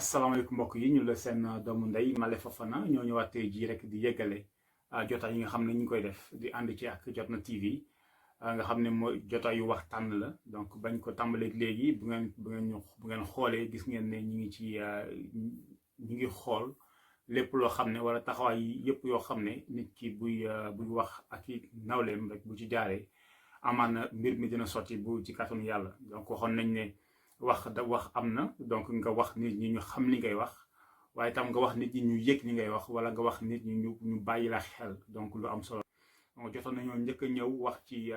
asalaamaaleykum mbokk yi ñu la seen doomu ndey Male Fofana ñoo ñëwaat tey jii rek di yeggale jotaay yi nga xam ne ñu ngi koy def di ànd ci ak Jotna TV nga xam ne mooy jotaay yu waxtaan la donc bañ ko tàmbaleeg léegi bu ngeen xoolee gis ngeen ne ñu ngi ci ñu ngi xool lépp loo xam ne wala taxawaay yëpp yoo xam ne nit ki buy wax ak i nawleem rek bu ci jaaree amaan na mbir mi dina sotti bu ci kàttanu yàlla donc waxoon nañ ne. wax am na donc nga wax nit ñi ñu xam li ngay wax waaye tam nga wax nit ñi ñu yëg li ngay wax wala nga wax nit ñi ñu bàyyi la xel donc lu am solo donc jotoon nañoo njëkk a ñëw wax ci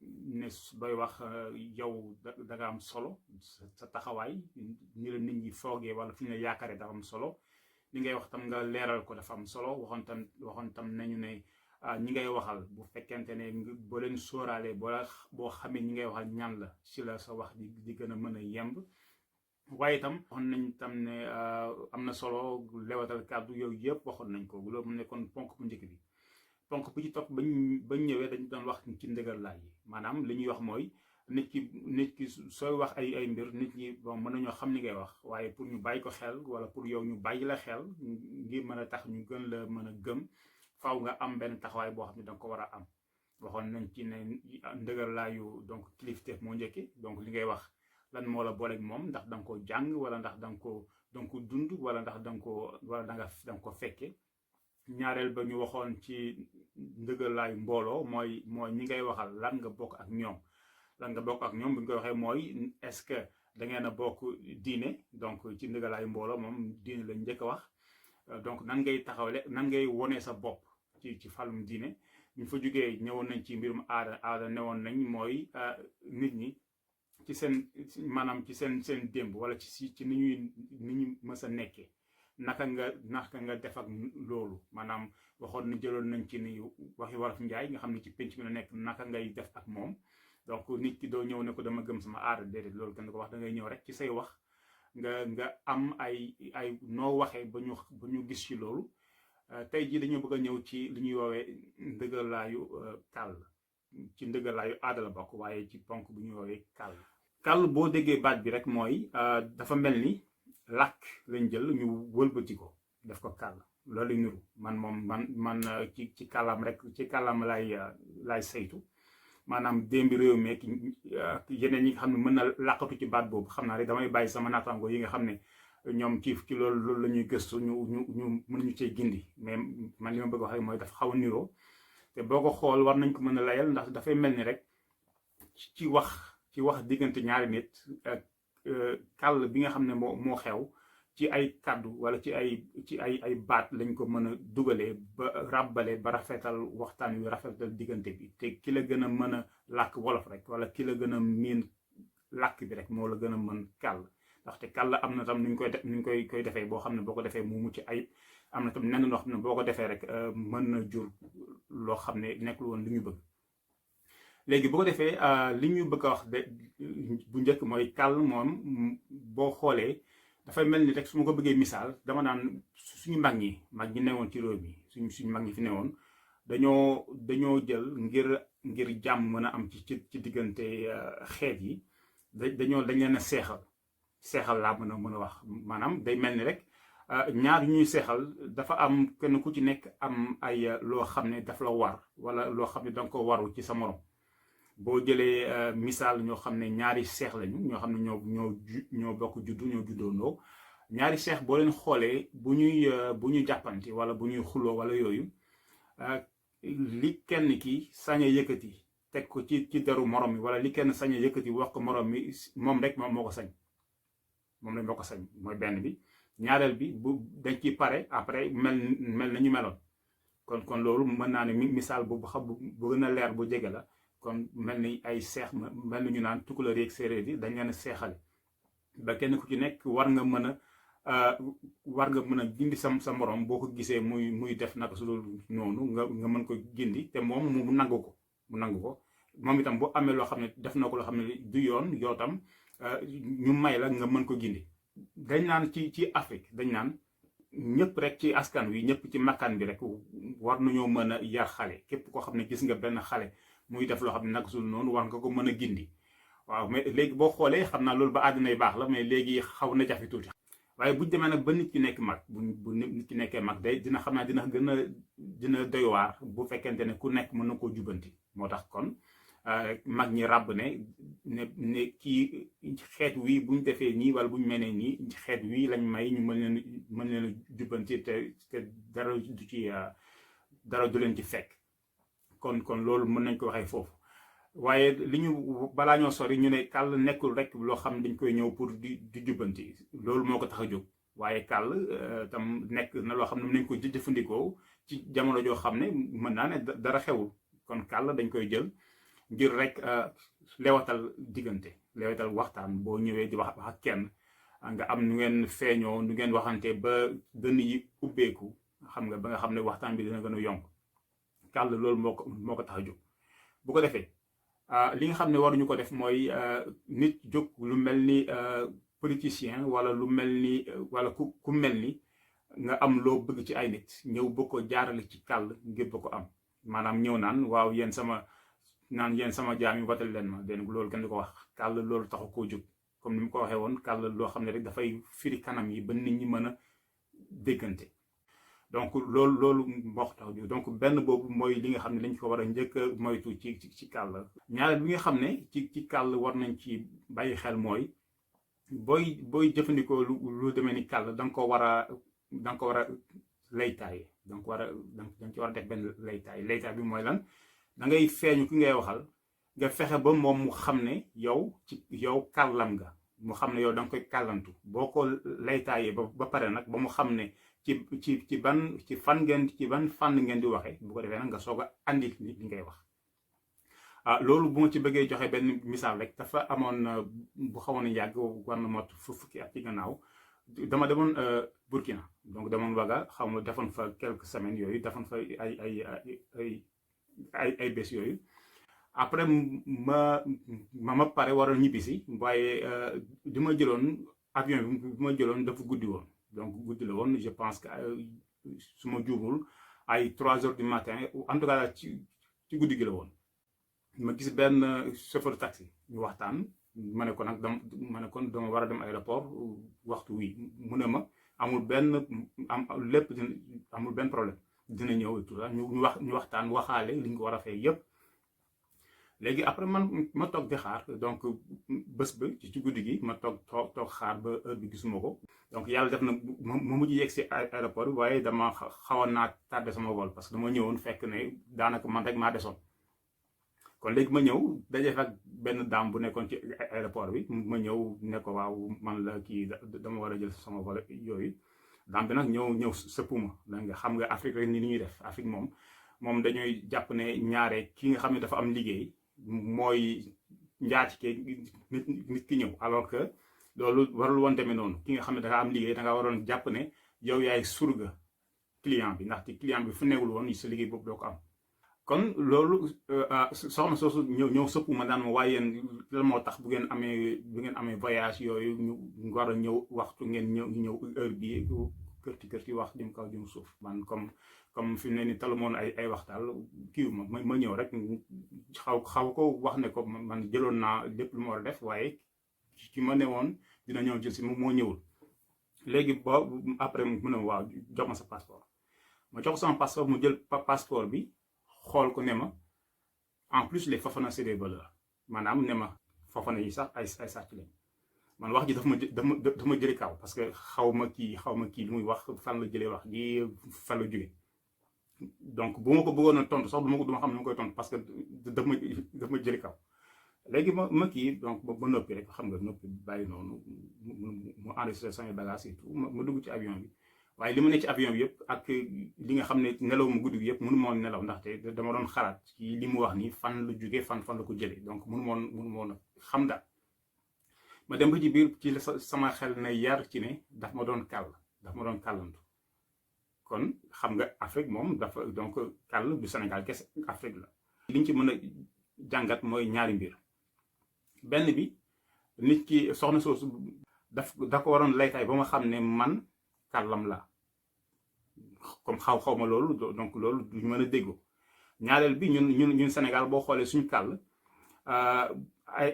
ne booy wax yow da nga am solo sa taxawaay ni la nit ñi foogee wala fi ñu la yaakaaree dafa am solo li ngay wax tam nga leeral ko dafa am solo waxoon tam nañu ne ñi ngay waxal bu fekkente ne boo leen sóoraalee boo xamee ñi ngay waxal ñan la si la sa wax di gën a mën a yemb waaye itam waxoon nañ tam ne am na solo lewatal kàddu yooyu yëpp waxoon nañ ko loolu mu nekkoon ponk bu njëkk bi ponk bu ci topp bañ ñëwee dañu doon wax ci ndëgër laay yi maanaam li ñuy wax mooy nit ki sooy wax ay mbir nit ñi bon mën nañoo xam ni ngay wax waaye pour ñu bàyyi ko xel wala pour yow ñu bàyyi la xel ngir mën a tax ñu gën la mën a gëm faaw nga am benn taxawaay boo xam ne danga ko war a am waxoon nañ ci ne ndëgër laayu donc kilifteef moo njëkki donc li ngay wax lan moo la booleeg moom ndax danga ko jàng wala ndax danga ko dund wala ndax danga ko fekke ñaareel ba ñu waxoon ci ndëgër laayu mbooloo mooy ñi ngay waxal lan nga bokk ak ñoom bu ñu koy waxee mooy est-ce que da ngeen a bokk diine donc ci ndëgër laayu mbooloo moom diine lañ njëkk a wax donc nan ngay taxawle nan ngay wone sa bopp ci fàllum diine ñu fa jógee ñëwoon nañ ci mbirum aada newoon nañ mooy nit ñi ci seen maanaam ci seen démb wala ci ni ñu mës a nekkee naka nga def ak loolu maanaam waxoon na jëloon nañ ci ni waxi Wolof Njaay nga xam ne ci penc mi la nekk naka ngay def ak moom donc nit ki doo ñëw ne ko dama gëm sama aada déedéet loolu kenn ko wax da ngay ñëw rek ci say wax nga am ay noo waxee ba ñu gis ci loolu tey jii dañoo bëgg a ñëw ci li ñuy woowee ndëgërlaayu kàll ci ndëgërlaayu aada la bokk waaye ci ponk bu ñuy woowee kàll boo déggee baat bi rek mooy dafa mel ni làkk lañ jël ñu wëlbati ko def ko kàll loolu niru man ci kàllaam rek ci kàllaam laay saytu maanaam démbi réew mi ak yeneen yi nga xam ne mën na làqatu ci baat boobu xam naa rek damay bàyyi sama naataango yi nga xam ne ñoom ci loolu la ñuy gëstu ñu mën ñu cee gindi mais man li ma bëgg wax rek mooy dafa xaw a niroo te boo ko xool war nañ ko mën a layal ndax dafay mel ni rek ci wax diggante ñaari nit kàll bi nga xam ne moo xew ci ay kàddu wala ci ay baat lañ ko mën a dugalee ba ràbbale ba rafetal waxtaan wi rafetal diggante bi te ki la gën a mën a làkk wolof rek wala ki la gën a miin làkk bi rek moo la gën a mën kàll ndaxte kàll am na tam nuñ koy defee boo xam ne boo ko defee mu mucc ayib am na tam nenn loo xam ne boo ko defee rek mën na jur loo xam ne nekkul woon li ñu bëgg léegi boo ko defee li ñu bëgg a wax bu njëkk mooy kàll moom boo xoolee dafay mel ni rek su ma ko bëggee misaal dama naan suñu mag ñi newoon ci réew mi suñu mag ñi fi newoon dañoo jël ngir jàmm mën a am ci diggante xeet yi dañ leen a seexal laa mën a wax maanaam day mel ni rek ñaar ñuy seexal dafa am kenn ku ci nekk am ay loo xam ne daf la war wala loo xam ne danga ko waru ci sa morom boo jëlee misaal ñoo xam ne ñaari seex lañu ñoo xam ne ñoo bokk juddu ñoo juddoondoo ñaari seex boo leen xoolee bu ñu jàppante wala bu ñuy xuloo wala yooyu li kenn ki sañ a yëkkati teg ko ci deru morom mi wala li kenn sañ a yëkkati wax ko morom mi moom rek moom moo ko sañ mooy benn bi ñaareel bi bu dañ ci pare après mel nañu meloon kon loolu mën naa ne misaal bu gën a leer bu jege la kon mel ni ay seex mel ni ñu naan tukulóor yeeg séeréer yi dañ leen a seexale ba kenn ku ci nekk war nga mën a gindi sa morom boo ko gisee muy def naka su dul noonu nga mën ko gindi te moom mu nangu ko moom itam bu amee loo xam ne def na ko loo xam ne du yoon yoo tam ñu may la nga mën ko gindi dañ naan ci Afrique dañ naan ñëpp rek ci askan wi ñëpp ci makkaan bi rek war nañoo mën a yar xale képp koo xam ne gis nga benn xale muy def loo xam ne nag sul noonu war nga ko mën a gindi waaw mais léegi boo xoolee xam naa loolu ba àddinay baax la mais léegi xaw na jafe tuuti waaye buñ demee nag ba nit ki nekk mag bu nit ki nekkee mag day dina xam naa dina doy waar bu fekkente ne ku nekk mën na koo jubanti. moo tax kon mag ñi ràbb ne kii xeet wii buñ defee nii wala buñ menee nii xeet wii lañ may ñu mën leen a jubbanti te dara du ci dara du leen ci fekk. kon loolu mën nañ ko waxee foofu. waaye li ñu balaa ñoo sori ñu ne kàll nekkul rek loo xam dañ koy ñëw pour di jubbanti loolu moo ko tax a jóg. waaye kàll tam nekk na loo xam ne mën nañ ko jëfandikoo ci jamono joo xam ne mën naa ne dara xewul. kon kàll dañ koy jël ngir rek lewatal diggante lewatal waxtaan boo ñëwee di wax ak kenn nga am nu ngeen feeñoo nu ngeen waxante ba dënn yi ubbeeku xam nga ba nga xam ne waxtaan bi dina gën a yomb. kàll loolu moo ko tax a jóg. bu ko defee li nga xam ne waruñu ko def mooy nit jóg lu mel ni politicien wala lu mel ni wala ku mel ni nga am loo bëgg ci ay nit ñëw ba ko jaarale ci kàll ngir ba ko am. maanaam ñëw naan waaw yéen sama jaam yi watal leen ma dégg loolu kenn du ko wax. kàll loolu taxu koo jóg comme ni mu ko waxee woon kàll loo xam ne rek dafay firi kanam yi ba nit ñi mën a déggante. donc loolu moo tax a jóg donc benn boobu mooy li nga xam ne dañ ko war a njëkk a moytu ci kàll. ñaareel bi nga xam ne ci kàll war nañ ci bàyyi xel mooy booy jëfandikoo lu demee ni kàll da nga ko war a laytaaye. donc da nga ci war a def benn laytaay bi mooy lan da ngay feeñu ki ngay waxal nga fexe ba moom mu xam ne yow kàllam nga mu xam ne yow da nga koy kàllantu boo ko laytaayee ba pare nag ba mu xam ne ci ban fànn ngeen di waxee bu ko defee nag nga soog a andi li ngay wax. loolu bu ma ci bëggee joxe benn misaal rek dafa amoon bu xawoon a yàgg war na mot fukki at ci gannaaw dama demoon Burkina donc demoon Ouaga xaw ma defoon fa quelques semaines yooyu defoon fa ay bés yooyu. après ma pare waroon ñibbisi waaye di ma jëloon avion bi ma jëloon dafa guddi woon donc guddi la woon je pense que su ma juumul ay 3 heures du matin en tout cas ci guddi gi la woon. ma gis benn chauffeur taxi ñu waxtaan ma ne ko nag dama war a dem aéroport waxtu wi mu ne ma amul benn problème dina ñëw et tout ça ñu waxtaan waxaale li ñu ko war a fay yëpp. léegi après ma toog di xaar donc bés ba ci guddi gi ma toog xaar ba heure bi gisuma ko. donc yàlla def na ma mujj yegg si aéroport bi waaye dama xawoon naa tardé sama vol parce que dama ñëwoon fekk ne daanaka man rek maa desoon. kon léegi ma ñëw daje ak benn dame bu nekkoon ci aéroport bi ma ñëw ne ko waaw man la kii dama war a jël sama vol yooyu. dame bi nag ñëw sëppuma da nga xam nga Afrique rek ni ñuy def Afrique moom dañuy jàpp ne ñaare ki nga xam ne dafa am liggéey mooy njaati ke nit ki ñëw alors que loolu warul woon demee noonu. ki nga xam ne dafa am liggéey da nga waroon jàpp ne yow yaay surga client bi ndaxte client bi fu nekkul woon sa liggéey boobu doo ko am. kon loolu soxna soosu ñëw sëpp ma daan ma waaye yéen lan moo tax bu ngeen amee voyage yooyu ñu war a ñëw waxtu ngeen ñëw heure bii kërti wax jëm kaw jëm suuf. man comme fi mu ne ni talumoon ay waxtaal kii ma ñëw rek xaw ko wax ne ko man jëloon naa lépp lu ma war a def waaye ki ma ne woon dina ñëw jël si moo ñëwul. léegi boobu après mu ne waaw jox ma sa passeport ma jox sama passeport mu jël passeport bi xool ko ne ma en plus les Fofana c'est des voleurs maanaam ne ma Fofana yi sax ay sàcc lañ. man wax ji daf ma jëli kaw parce que xaw ma kii li muy wax fan la jëlee wax ji fan la jóge. donc bu ma ko bëggoon a tontu sax du ma xam ne ma koy tontu parce que daf ma jëli kaw. léegi ma kii donc ba noppi rek xam nga noppi bàyyi noonu mu enregistré samay bagages et tout ma dugg ci avion bi. waaye li ma ne ci avion bi yëpp ak li nga xam ne nelaw mu guddi gi yëpp mënu moon nelaw ndaxte dama doon xalaat ci li mu wax nii fan la jógee fan la ko jëlee donc mënu moon xam daal. ma dem ba ci biir ci sama xel na yar ci ne daf ma doon kàllantu. kon xam nga Afrique moom dafa donc kàll du Sénégal kese Afrique la. li ñu ci mën a jàngat mooy ñaari mbir. benn bi nit ki soxna soosu da ko waroon laytaay ba ma xam ne man kàllam la comme xaw ma loolu donc loolu duñu mën a déggoo. ñaareel bi ñun Sénégal boo xoolee suñu kàll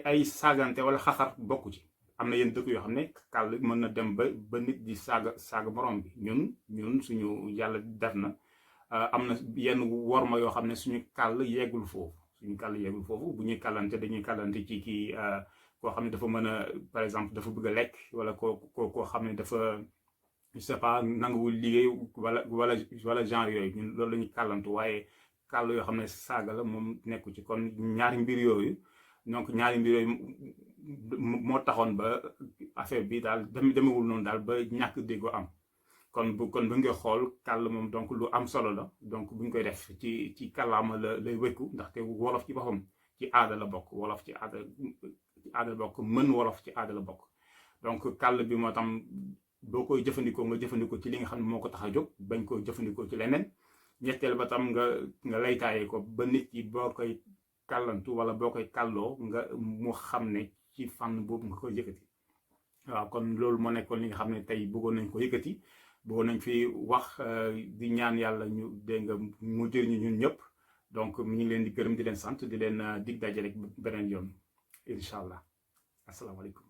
ay saagante wala xaxar bokku ci. am na yenn dëkk yoo xam ne kàll mën na dem ba nit di saaga morom bi. ñun suñu yàlla def na am na yenn worma yoo xam ne suñu kàll yeggul foofu bu ñuy kàllante dañuy kàllante ci kii koo xam ne dafa mën a par exemple dafa bëgg a lekk wala koo xam ne dafa je sais pas nanguwul liggéey wala genre yooyu ñun loolu la ñuy kàllantu. waaye kàll yoo xam ne saaga la moom nekku ci. kon ñaari mbir yooyu moo taxoon ba affaire bi daal demewul noonu daal ba ñàkk déggoo am. kon bu nga xool kàll moom donc lu am solo la. donc buñ koy def ci kàllaama lay wékku, ndaxte wolof ci boppam ci aada la bokk. wolof ci aada la bokk, mën wolof ci aada la bokk. donc kàll bi moo tam boo koy jëfandikoo nga jëfandikoo ci li nga xam ne moo ko tax a jóg, bañ ko jëfandikoo ci leneen. ñetteel ba tam nga laytaaye ko ba nit yi boo koy kàllantu wala boo koy kàlloo mu xam ne ci fànn boobu nga koy yëkkati. waaw kon loolu moo nekkoon li nga xam ne tey bëggoon nañ ko yëkkati, bëggoon nañ fi wax di ñaan yàlla ñu dégg nga mu jëriñu ñun ñëpp. donc ñu ngi leen di gërëm di leen sant di leen dig daje rek beneen yoon incha allah. asalaamaaleykum.